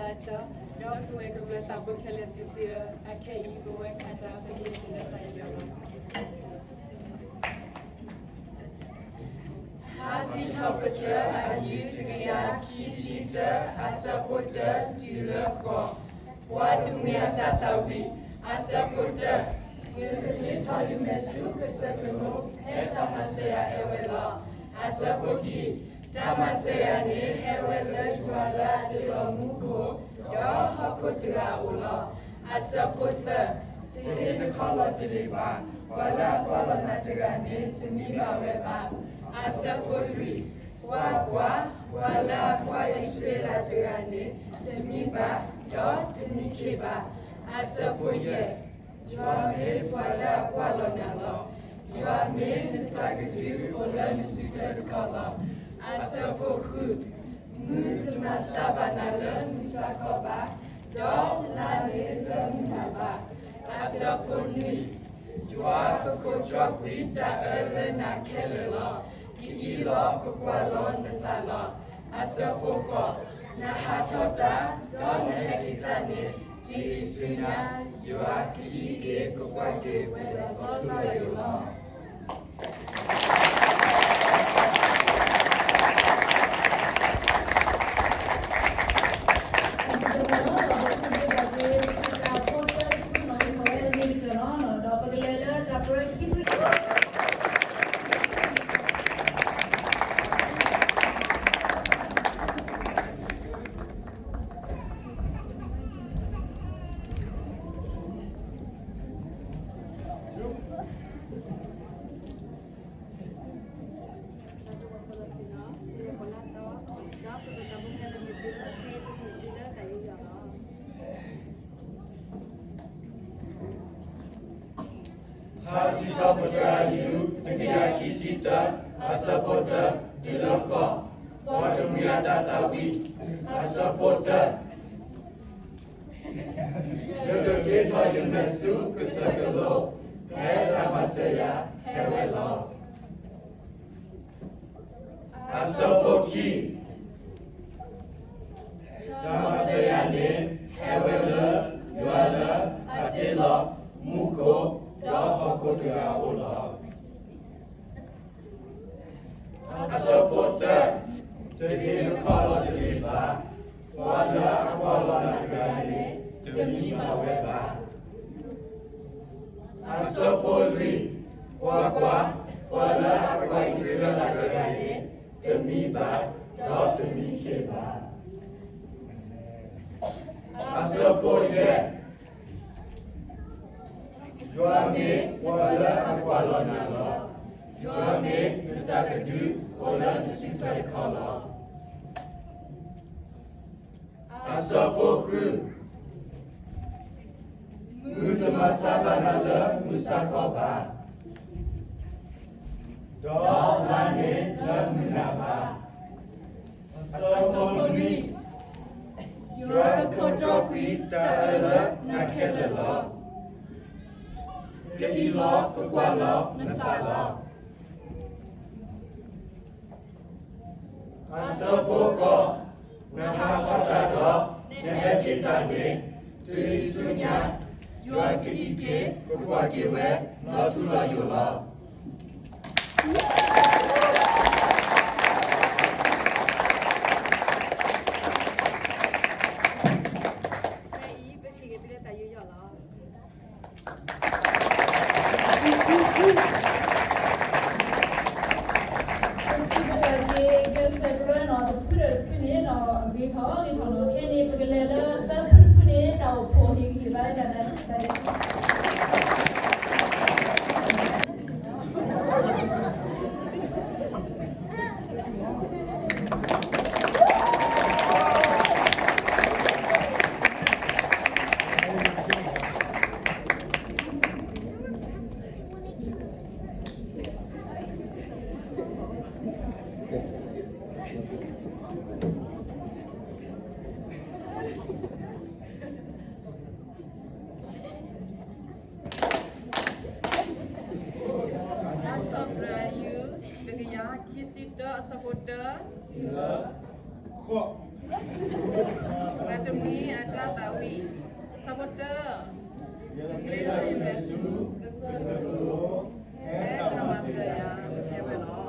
အသၢ, ဒီပုၢ်ဝဲၢ်ကမျၢၢ်သးဘိခဲလၢာ်သ့ၣ်ဧၢ, အခဲအံၤ ပဝဲခးတၢ်ပလံၤသ့ၣ်လၢသးယီၤလီၤ. ထါစံးထီၣ်ပတြၢၤ အယူၢ်တကယၤခံဆံသၢ အဆၢဖိတၢတုၤလၢဃိး, ပှၤတမှံၤအတၢ်သးဝံၣ်, အဆၢဖိတၢ, မ့ၢ်ပလ့ထီၣ်ယမဲာ်ဆူကစၢၢ်ကလိ ဖဲတၢ်မၤစၢၤယၤဟဲဝဲလီၤ. အဆၢဖိခံ, တၢ်မၤစၢၤယၤန့ၣ် ဟဲဝဲလၢယွၤလၢအတ့လီၤမူခိၣ်, ဒီးဟီၣ်ခိၣ်တဂၤအအိၣ်လီၤ. အဆၢဖိသၢ, တဟ့ၣ်နခီၣ်လီၤတလ့ၢ်ဘၣ်, ပှၤလၢအကွၢ်လီၤနၤတဂၤန့ၣ် တမံဘၣ်ဝဲဘၣ်. အဆၢဖိလွံၢ်, ကွၢ်ကွၢ်, ပှၤလၢအကွၢ်အံၣ်စရ့လးတဂၤန့ၣ် တမံဘၣ်, ဒီးတမံခ့ဘၣ်. အဆၢဖိယဲၢ်, ယွၤမ့ၢ်ပှၤလၢအကွၢ်လီၤနၤလီၤ. ယွၤမ့ၢ်နတၢ်ကဒုအိၣ်လၢနစုထွဲတခီလီၤ. အဆၢဖိဃု, မုၢ်တမၤဆါဘၣ်နၤလၢမုၢ်ဆါခီဘၣ်, ဒီးလါန့ၣ်လၢမုၢ်နၤဘၣ်. အဆၢဖိနွံ, ယွၤကကိးကၠီကွံာ်တၢ်အၢလၢနၤခဲလၢာ်လီၤ. ကအံးလီၤကကွၢ်လီၤနသးလီၤ. အဆၢဖိဃိး, နဟးထီၣ်တၢ်, ဒီးနဟဲက့ၤတၢ်န့ၣ် တုၤအံၤဆူညါ, ယွၤကအံးက့ၤကကွၢ်က့ၤဝဲလီၤထူလီၤယိာ်လီၤ. ထါစံးထီၣ်ပတြၢၤ အယူၢ်တကယၤခံဆံတၢ အဆၢဖိတၢတုၤလၢဃိး, ပှၤတမှံၤအတၢ်သးဝံၣ်, အဆၢဖိတၢ, ယကက့ၤထီၣ်ယမဲာ်ဆူကစၢၢ်ကလိ, ဖဲတၢ်မၤစၢၤယၤဟဲဝဲလီၤ. အဆၢဖိခံ, တၢ်မၤစၢၤယၤန့ၣ် ဟဲဝဲလၢယွၤလၢအတ့လီၤမူခိၣ်, ဒီးဟီၣ်ခိၣ်တဂၤအအိၣ်လီၤ. အဆၢဖိသၢ, တဟ့ၣ်နခီၣ်လီၤတလ့ၢ်ဘၣ်, ပှၤလၢအကွၢ်လီၤနၤတဂၤန့ၣ် တမံဘၣ်ဝဲဘၣ်. အဆၢဖိလွံၢ်, ကွၢ်ကွၢ်, ပှၤလၢအကွၢ်အံၣ်စရ့လးတဂၤန့ၣ် တမံဘၣ်, ဒီးတမံခ့ဘၣ်. အဆၢဖိယဲၢ်, ယွၤမ့ၢ်ပှၤလၢအကွၢ်လီၤနၤလီၤ. ယွၤမ့ၢ်နတၢ်ကဒုအိၣ်လၢနစုထွဲတခီလီၤ. အဆၢဖိဃု, မုၢ်တမၤဆါဘၣ်နၤလၢမုၢ်ဆါခီဘၣ်, ဒီးလါန့ၣ်လၢမုၢ်နၤဘၣ်. အဆၢဖိနွံ, ယွၤကကိးကၠီကွံာ်တၢ်အၢလၢနၤခဲလၢာ်လီၤ. ကအံးလီၤကကွၢ်လီၤနသးလီၤ. အဆၢဖိဃိး, နဟးထီၣ်တၢ်ဒီး နဟဲက့ၤတၢ်န့ၣ် တုၤအံၤဆူညါ, ယွၤကအံးက့ၤကကွၢ်က့ၤဝဲလီၤထူလီၤယိာ်လီၤ. ဖဲအံၤ ပဟ့ၣ်ဂ့ၤသုလၢတၢ်ယူးယီၣ်လီၤ. ပစံးဘျုးဘၣ်က့ၤ ကစၢ်ကရၢနီၤ တဖုဒီးတဖုန့ၣ်နီၤ အဂ့ၤထီၣ်ဂ့ၤထီၣ်နီၤ ခဲန့ၣ် ပကလဲၤလၢသၢဖုတဖုန့ၣ် တၢ်အိၣ်ဖှိၣ်ဟ့ၣ်ဂံၢ်ဟ့ၣ်ဘါလၢတၢ်သးစံးတၢ်လၢ အဆၢဖရၢယူး တကယၤခံဆံတၢ အဆၢဖိတၢ ဃိး. ပှၤတမှံၤအတၢ်သးဝံၣ်, အဆၢဖိတၢ, ယကဂ့ၤထီၣ်ယမဲာ်ဆူကစၢၢ်ကလိၤ, ဖဲတၢ်မၤစၢၤယၤဟဲဝဲလီၤ. အ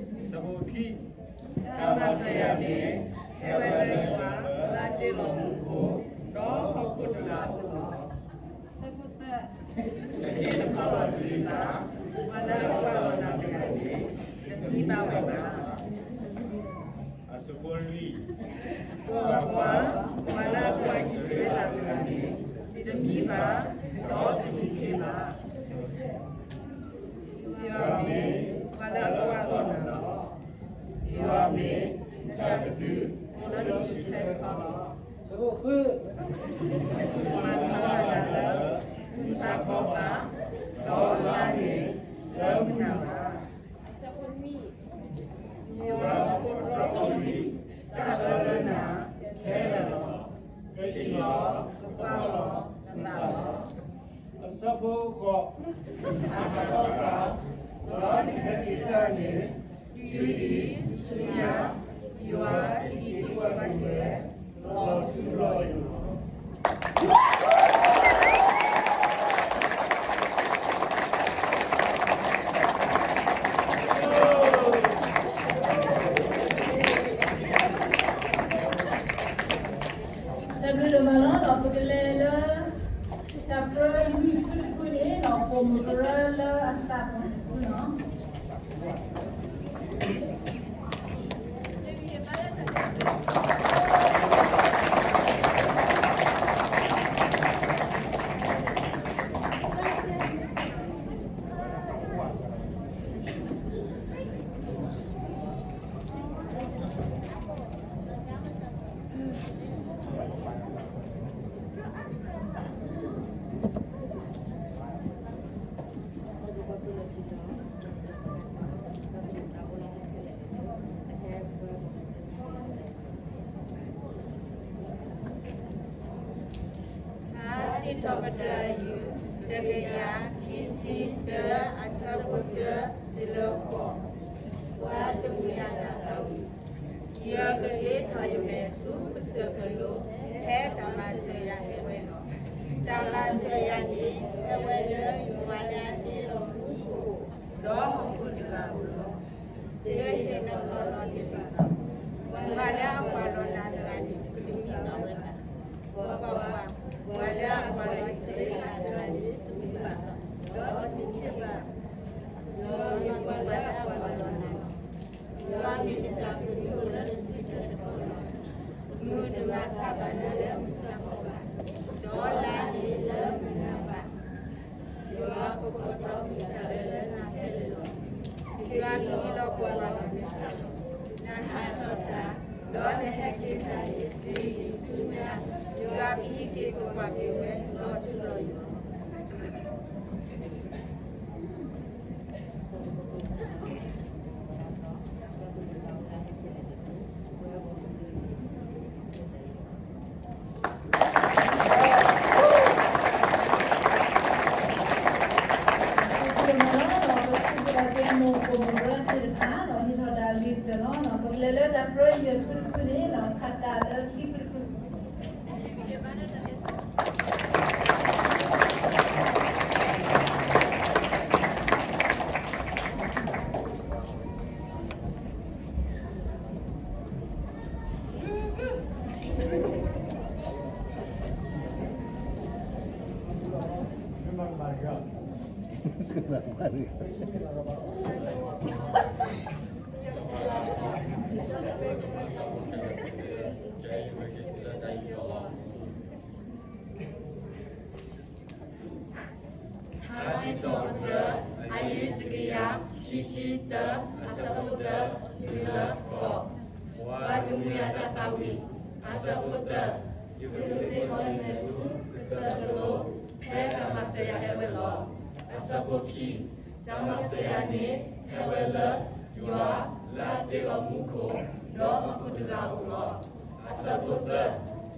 ဆၢဖိခံ, တၢ်မၤစၢၤယၤန့ၣ် ဟဲဝဲလၢယွၤလၢအတ့လီၤမူခိၣ်, ဒီးဟီၣ်ခိၣ်တဂၤအအိၣ်လီၤ. အဆၢဖိသၢ, တဟ့ၣ်နခီၣ်လီၤတဂ့ၤဘၣ်, ပှၤလၢအကွၢ်လီၤနၤတဂၤန့ၣ် တမံဘၣ်ဝဲဘၣ်. အဆၢဖိလွံၢ်, ကွၢ်ကွၢ်, ပှၤလၢအကွၢ်အံၣ်စရ့လးတဂၤန့ၣ် တမံဘၣ်, ဒီးတမံခ့ဘၣ်. ယွၤမ့ၢ်ပှၤလၢအကွၢ်လီၤနၤလီၤ. ယွၤမ့ၢ်နတၢ်ကဒုအိၣ်လၢနစုထွဲတခီလီၤ. အဆၢဖိဃု, မၤစၢၤနၤလၢမုၢ်ဆါခီဘၣ်, ဒီးလါန့ၣ်လၢမုၢ်နၤဘၣ်. အဆၢဖိနွံ, ယွၤကကိးတြီကွံာ် တၢ်အၢလၢနၤခဲလၢာ်လီၤ. ကအံးလီၤကကွၢ်လီၤနသးလီၤ. အဆၢဖိဃိး, အဟးထီၣ်တၢ်, ဒီးနဟဲက့ၤတၢ်န့ၣ်, တုၤအံၤဆူညါ, ယွၤကဟံးက့ၤကွၢ်က့ၤဝဲ လီၤထူလီၤယိာ်လီၤ. တၢ်ဘျုးဒိၣ်မးလီၤ. ဒီးပကလဲၤလၢ တၢ်ပြၢလွံၢ်ဖုတဖုန့ၣ်ဒီး ပိာ်မုၣ်ကရၢလၢအသးပူၤတဖုလီၤ. ထါစံးထီၣ်ပတြၢၤ တကယၤခံဆံတၢ အဆၢဖိတၢတုၤလၢဃိး, ပှၤတမှံၤအတၢ်သးဝံၣ်, ယွၤကဂ့ၤထီၣ်ယမဲာ်ဆူကစၢၢ်ကလိၤ, ဖဲတၢ်မၤစၢၤယၤဟဲဝဲလီၤ. တၢ်မၤစၢၤယၤန့ၣ် ဟဲဝဲလၢယွၤလၢအတ့လီၤမူခိၣ်, ဒီးဟီၣ်ခိၣ်တဂၤအအိၣ်လီၤ. တဟ့ၣ်နခီၣ်လီၤတဂ့ၤဘၣ်, ပှၤလၢအကွၢ်လီၤနၤတဂၤန့ၣ် တမံဘၣ်ဝဲဘၣ်. ကွၢ်ကွၢ်, ပှၤလၢအကွၢ်လီၤအံၣ်စရ့လးတဂၤန့ၣ် တမံဘၣ်, ဒီးတမံခ့ဘၣ်. ယွၤမ့ၢ်ပှၤလၢအကွၢ်လီၤနၤလီၤ. ယွၤမ့ၢ်နတၢ်ကဒုအိၣ်လၢနစုထွဲတခီလီၤ. မုၢ်တမၤဆါဘၣ်နၤလၢမုၢ်ဆါခီဘၣ်, ဒီးလါန့ၣ်လၢမုၢ်နၤဘၣ်. ယွၤကကိးတြီကွံာ်တၢ်အၢလၢနၤခဲလၢာ်လီၤ. ယွၤကအံးလီၤကွၢ်လီၤနသး, နဟးထီၣ်တၢ်, ဒီးနဟဲက့ၤတၢ်န့ၣ် တုၤအံၤဆူညါ, ယွၤကဟံးက့ၤကွၢ်က့ၤဝဲလီၤထူလီၤယိာ်လီၤ. ပကလဲၤလၢတၢ်ပြၢယဲၢ်ဖုတဖုန့ၣ်ဒီး ခးတၢ်လၢခံဖုတဖု ထါစံးထီၣ်ပတြၢၤ အယူၢ်တကယၤခံဆံတၢ အဆၢဖိတၢတုၤလၢဃိး, ပှၤတမှံၤအတၢ်သးဝံၣ်, အဆၢဖိတၢ, ယွၤကဂ့ၤထီၣ်ယမဲာ်ဆူကစၢၢ်ကလိၤ, ဖဲတၢ်မၤစၢၤယၤဟဲဝဲလီၤ. အဆၢဖိခံ, တၢ်မၤစၢၤယၤန့ၣ် ဟဲဝဲလၢယွၤလၢအတ့လီၤမူခိၣ်, ဒီးဟီၣ်ခိၣ်တဂၤအအိၣ်လီၤ. အဆၢဖိသၢ,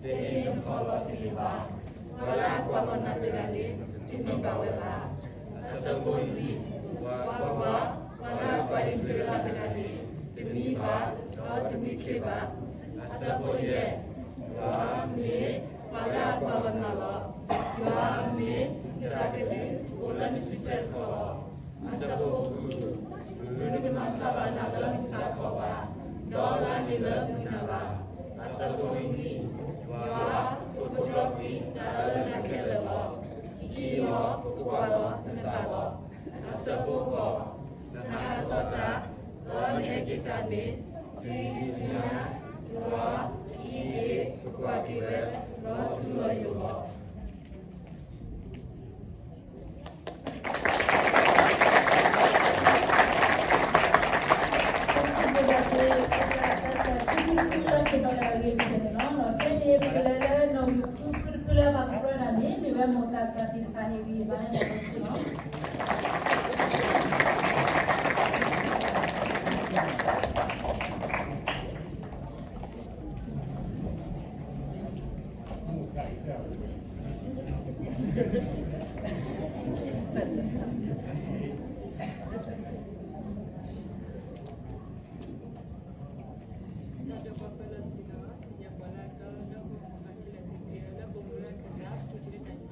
တဟ့ၣ်နခီၣ်လီၤတဂ့ၤဘၣ်, ပှၤလၢအကွၢ်လီၤနၤတဂၤန့ၣ် တမံဘၣ်ဝဲဘၣ်. အဆၢဖိလွံၢ်, ကွၢ်ကွၢ်, ပှၤလၢအကွၢ်အံၣ်စရ့လးတဂၤန့ၣ် တမံဘၣ်, ဒီးတမံခ့ဘၣ်. အ အဆၢဖိယဲၢ်, ယွၤမ့ၢ်ပှၤလၢအကွၢ်လီၤနၤလီၤ. ယွၤမ့ၢ်နတၢ်ကဒု အိၣ်လၢနစုထွဲတခီလီၤ. အဆၢဖိဃု, မုၢ်တမၤဆါဘၣ်နၤလၢမုၢ်ဆါခီဘၣ်, ဒီးလါန့ၣ်လၢမုၢ်နၤဘၣ်. အဆၢဖိနွံ, ယွၤကကွၢ်တြီကွံာ် တၢ်အၢလၢနၤခဲလၢာ်လီၤ. အံၤလီၤကကွၢ်လီၤနသးလီၤ. အဆၢဖိဃိး, နဟးထီၣ်တၢ်, ဒီးနဟဲက့ၤတၢ်န့ၣ်, တုၤအံၤဆူညါ, ယွၤအံၤက့ၤကကွၢ်က့ၤဝဲ လီၤထူလီၤယိာ်လီၤ. လၢက့ၤဒီးလၢအဂ့ၤကတၢၢ်န့ၣ်လီၤ. ခဲအံၤန့ၣ် ပကလဲၤလၢနီၣ်ဂံၢ်ဃုဖုတဖုလၢပှၤကပြၢတၢ်န့ၣ် မ့ၢ်ဝဲမိၢ်သးစၢ်သ့ၣ်တဖၣ် ဟ့ၣ်ဂံၢ်ဟ့ၣ်ဘါလၢတၢ်ကစီၣ်လီၤ. ထါစံးထီၣ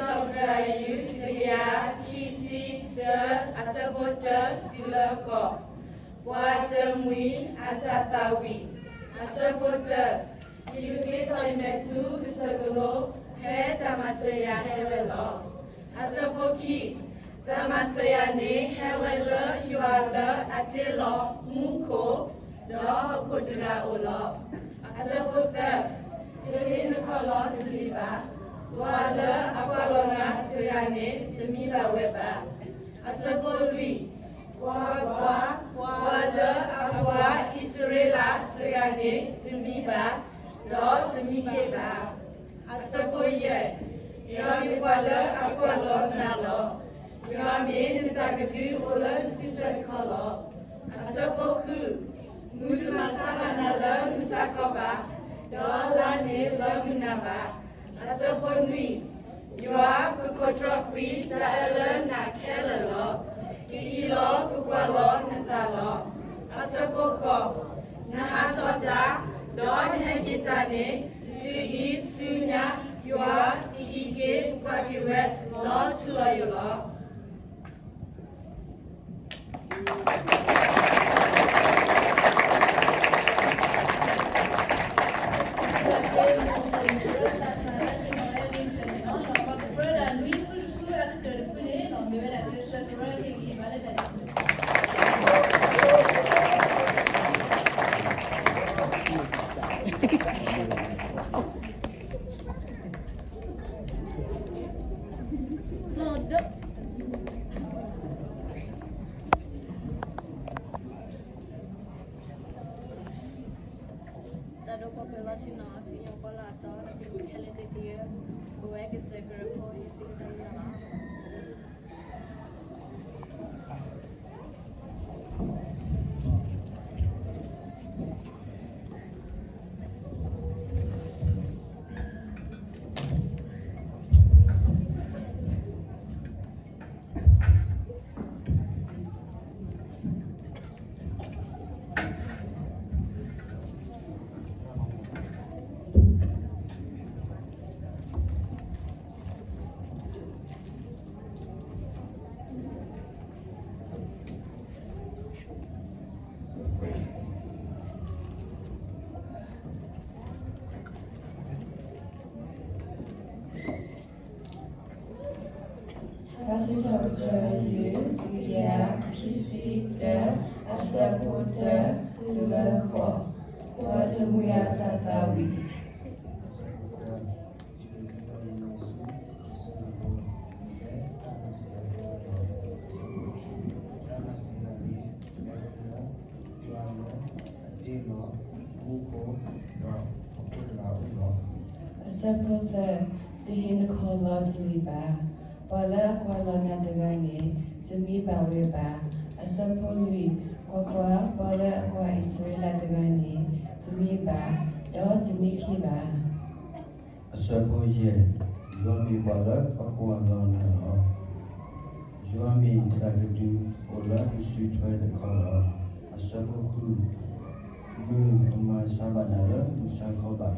်ပတြၢၤ ယူၢ် တကယၤခံဆံတၢ အဆၢဖိတၢတုၤလၢဃိး, ပှၤတမှံၤအတၢ်သးဝံၣ်, အဆၢဖိတၢ, ယကဃ့ထီၣ်ယမဲာ်ဆူကစၢၢ်ကလိ, ဖဲတၢ်မၤစၢၤယၤဟဲဝဲလီၤ. အဆၢဖိခံ, တၢ်မၤစၢၤယၤန့ၣ် ဟဲဝဲလၢယွၤလၢအတ့လီၤမူခိၣ်, ဒီးဟီၣ်ခိၣ်တဂၤအအိၣ်လီၤ. အဆၢဖိသၢ, တဟ့ၣ်နခီၣ်လီၤတလံၤဘၣ်, ပှၤလၢအကွၢ်လီၤနၤတဂၤန့ၣ် တမံဘၣ်ဝဲဘၣ်. အဆၢဖိလွံၢ်, ကွၢ်ကွၢ်, ပှၤလၢအကွၢ်အံၣ်စရ့လးတဂၤန့ၣ် တမံဘၣ်, ဒီးတမံခ့ဘၣ်. အဆၢဖိယဲၢ်, ယွၤမ့ၢ်ပှၤလၢအကွၢ်လီၤနၤလီၤ. ယွၤမ့ၢ်နတၢ်ကဒုအိၣ်လၢနစုထွဲတခီလီၤ. အဆၢဖိဃု, မုၢ်တမၤဆါဘၣ်နၤလၢမုၢ်ဆါခီဘၣ်, ဒီးလါန့ၣ်လၢမုၢ်နၤဘၣ်. အဆၢဖိနွံ, ယွၤကကွၢ်တြီကွံာ်တၢ်အၢလၢနၤခဲလၢာ်လီၤ. ကအံၤလီၤကကွၢ်လီၤနသးလီၤ. အဆၢဖိဃိး, နဟးထီၣ်တၢ်, ဒီးနဟဲက့ၤတၢ်န့ၣ်, တုၤအံၤဆူညါ, ယွၤကအံးက့ၤကွၢ်က့ၤဝဲ လီၤထူလီၤယိာ်လီၤ. တၢ်ဒိၣ်ကီၢ်ပှဲၤလီၤဆ့ၣ်နီၤ စံၣ်ညီၣ်ပီလၢအတီ တၢ်သံကွံာ်ခဲလၢာ်သ့ၣ်သုဧၢ, ပဝဲကစၢ်ကရၢဖိအံၤသ့ၣ်တဖၣ်လီၤ. ထါစံးထီၣ်ပတြၢၤ ယူၢ် တကယၤခံဆံတၢ အဆၢဖိတၢ တုၤလၢဃိး, ပှၤတမှံၤအတၢ်သးဝံၣ်. အဆၢဖိသၢ, တဟ့ၣ်နခီၣ်လီၤတလံၤဘၣ်, ပှၤလၢအကွၢ်လီၤနၤတဂၤန့ၣ် တမံဘၣ်ဝဲဘၣ်. အဆၢဖိလွံၢ်, ကွၢ်ကွၢ်, ပှၤလၢအကွၢ်အံၣ်စရ့လးတဂၤန့ၣ် တမံဘၣ်, ဒီးတမံခ့ဘၣ်. အဆၢဖိယဲၢ်, ယွၤမ့ၢ်ပှၤလၢအကွၢ်လီၤနၤလီၤ. ယွၤမ့ၢ်တၢ်ကဒုးအိၣ်လၢပစုထွဲတခီလီၤ. အဆၢဖိဃု, မုၢ်တမၤဆါဘၣ်နၤလၢမုၢ်ဆါခီဘၣ်,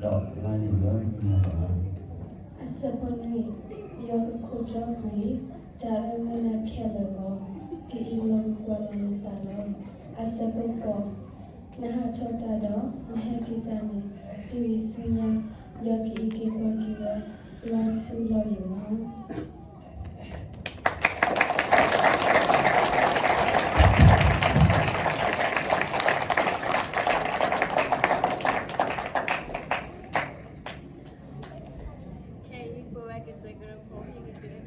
ဒီးလါန့ၣ်လၢမုၢ်နၤဘၣ်. အဆၢဖိနွံ, ယွၤကခိးကၠီကွံာ် တၢ်အၢမူနၤခဲလၢာ်လီၤ. ကအံးလီၤကွၢ်လီၤနသးလီၤ. အဆၢဖိဃိး, နဟးထီၣ်တၢ်ဒီး နဟဲက့ၤတၢ်န့ၣ် တုၤအံၤဆူညါ, ယွၤကအံးက့ၤကွၢ်က့ၤဝဲ လါထူလီၤယံာ်လီၤ.